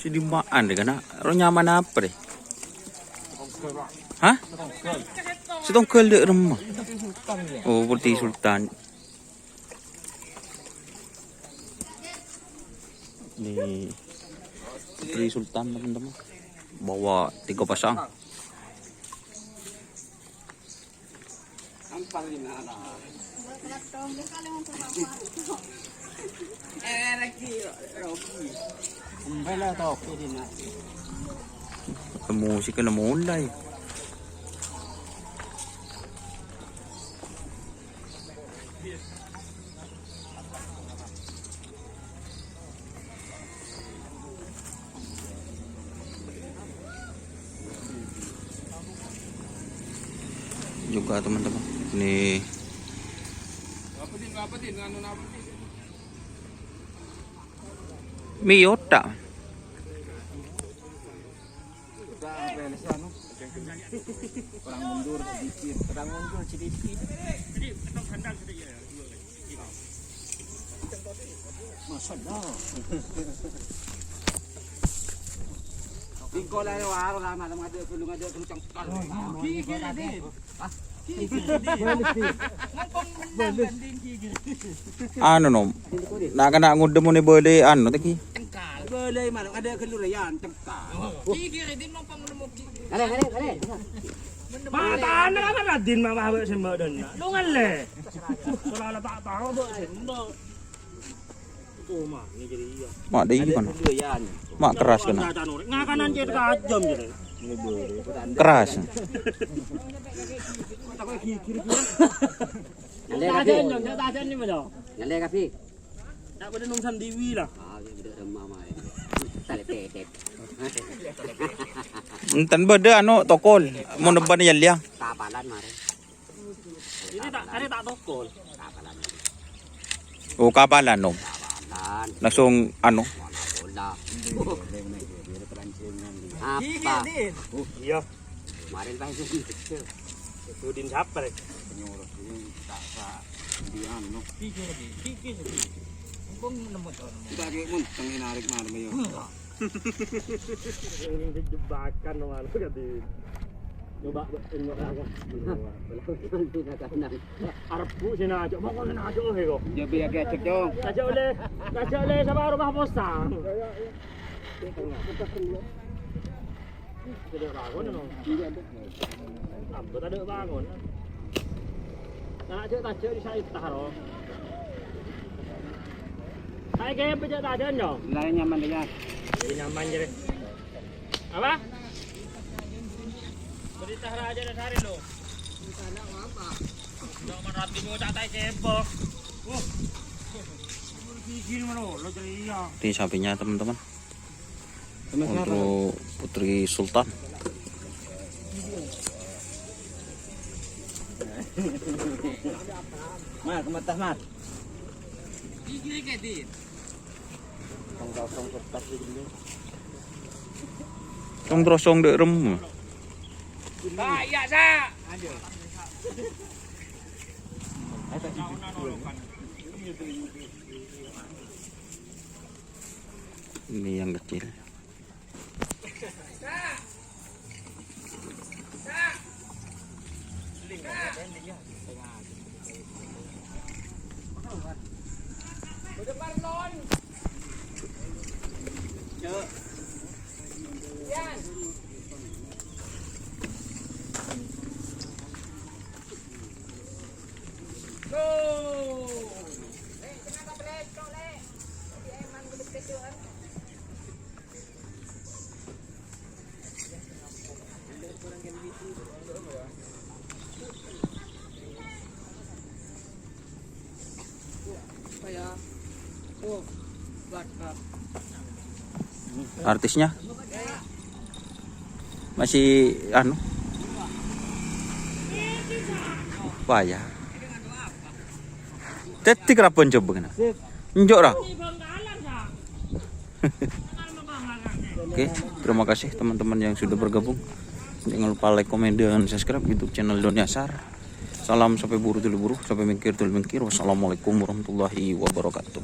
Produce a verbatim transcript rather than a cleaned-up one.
Di ma'an rè, kana'? Ro nyamana apa rè? Hah? Sètongghâl dâ' remma. Oh, Putri Sultan. Ini Putri Sultan, teman-teman. Bawa tiga pasang. Musik kena mulai. Juga, teman-teman. Nih. Miyota. Kurang mundur sedikit, kurang mundur sedikit. Masya Allah. Engko' la waro la malam ada ghâllu, ada ghâllu cengkal. Gigi, gigi, Din. Hah? Gigi, Din. Ngomong menang banding gigi. Anu, Nom. Nak kena ngudem muni bâli anu, tèki. Cengkal. Bâli mano ada ghâllu rèyan cengkal. Gigi, Din, ngomong menang gigi. Kale, kale, kale. Matana kan Radin mama abak sembah dan. Lu ngale. Soalnya tak tahu tuh sembah. Mak deh, kan? Mak keras kena. Ngakanan cek tajam gitu. Keras. Tajam, tajam nih, Bro. Ngale kasih. Tak boleh nungsan diwi lah. Ah, ya, udah remah, Mai. Tale tetet. Enten bâdâ anu tokol, mon nebban ya liya. Kapalan mare. Ini tak, tadi tak tokol. Kapalan. Oh, kapalan, Om. Kapalan. Langsung anu. Bola. Apa? Iya. Kemarin pas itu kecil. Udin siapa, Rek? Penyuruh ini tak sa-, dia anu. Pikir lagi, pikir lagi. Mumpung nemu tuh, nemu. Tidak, dia pun tengah narik malam ya. Ini jebakan, malu, kata. Coba, coba. Nanti nak kena. Arep bu sih nak ajak, mau kau nak ajak, eh, kok. Dia biar kecek, Cong. Ajak oleh, ajak oleh sama rumah posang. Tidak bangun, no. Ampun, tidak bangun. Nah, cek tajak di saya taruh. Saya kayak pecah tajak, no. Nilai nyaman dia. Jadi nyaman, jadi. Apa? Berita raja dan hari lo. Jangan rati mau tak tai kebok. Wah. Gigi mana lo ceria. Di sampingnya, teman-teman. Untuk Putri Sultan. Mar, kemetas, Mar. Tong terosong dek rem. Pak, iya, Sa. Ini yang kecil. Artisnya masih anu. Wah, ya. Dadi kerapan coba kena. Enjuk ra. Oke, terima kasih teman-teman yang sudah bergabung. Jangan lupa like, komen, dan subscribe YouTube channel Doni Asar. Salam sampai buru dulu buru, sampai mingkir dulu mingkir. Wassalamualaikum warahmatullahi wabarakatuh.